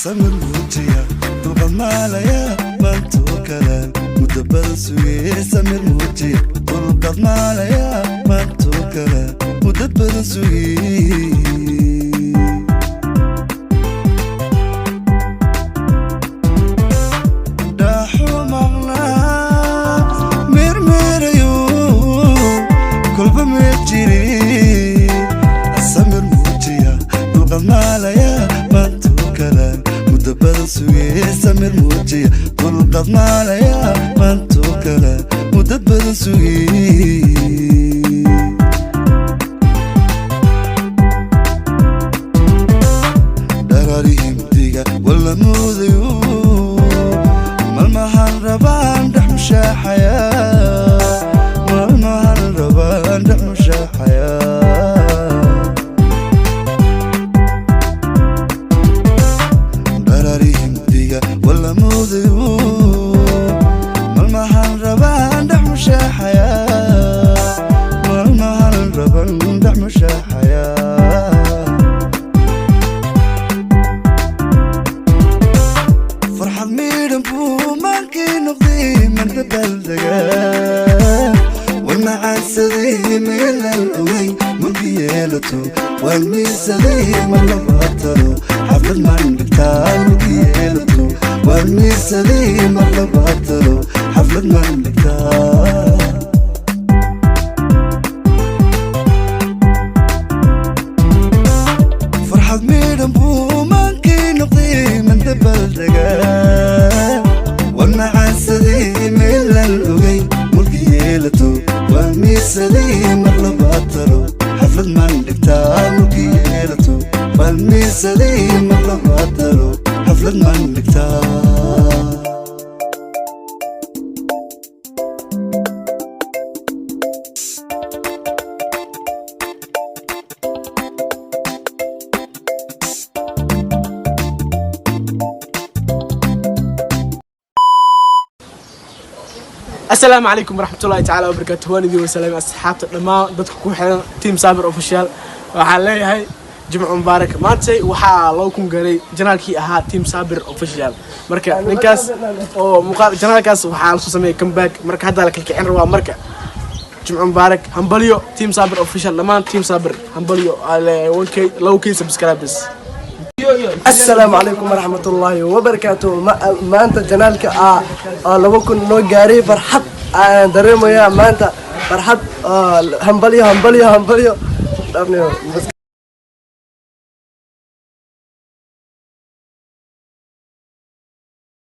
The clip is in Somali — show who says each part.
Speaker 1: Samir muujiya, dulqad maalaya, maantoo kale muddo badan sugay. Samir muujiya, dulqad maalaya, maantoo kale muddo badan sugay. Dhaaxu maqnaa mirmirayo kolba mee jiri. Samir muujiya, dulqad maalaya, maantoo kale muddo badan sugay. Samir muujiya, dulqad maalaya, maantoo kale muddo badan sugay. Dhararihimdiga wala moodayo, malmahan rabaan dhex mushaaxaya, malmahan rabaan dhex mushaaxaya. Dhararihimdiga wala moodayo, malmahan rabaan dhex mushaaxaya, malmahan raban dhex mushaaxaya. Farxad miidhan buu maankii noqday, mandabaaldegaa way macaansaday, meelaan ogay mulki yeelato. Waan miirsaday, mar labaatano xaflad maan dhigtaa. Mulki yeelato, waan miirsaday, mar labaatano xaflad maan dhigtaa. Farxad miidhan buu maankii noqday, mandabaaldegaa waan macaansaday, meelaan ogay mulki yeelato. Waan miirsaday, mar labaatano xaflad maan dhigtaa. Mulki yeelato, waan miirsaday, mar labaatano xaflad maan dhigtaa.
Speaker 2: Asalaamu calaykum waraxmatullaahi tacaala wabarakaatu. Waan idin wasalaamay asxaabta, dhammaan dadka ku xiran Team Saabir Official. Waxaan leeyahay jimco mubaarak. Maantay waxaa loo kun garay channelkii ahaa Team Saabir Official. Marka ninkaas oo muuqaal channelkaas waxaa lasoo sameeyay comeback. Marka hadda la kalkicin rabaa. Marka jimco mubaarak, hambalyo Team Saabir Official, dhammaan Team Saabir hambalyo. 1K, 2K subscribers.
Speaker 3: Asalaamu calaykum waraxmatullaahi wabarakaatu. Maanta channelka aa 2000 noo gaaray. Farxad ayaan dareemayaa maanta, farxad. Hambalyo, hambalyo, hambalyo. Dhabniyo.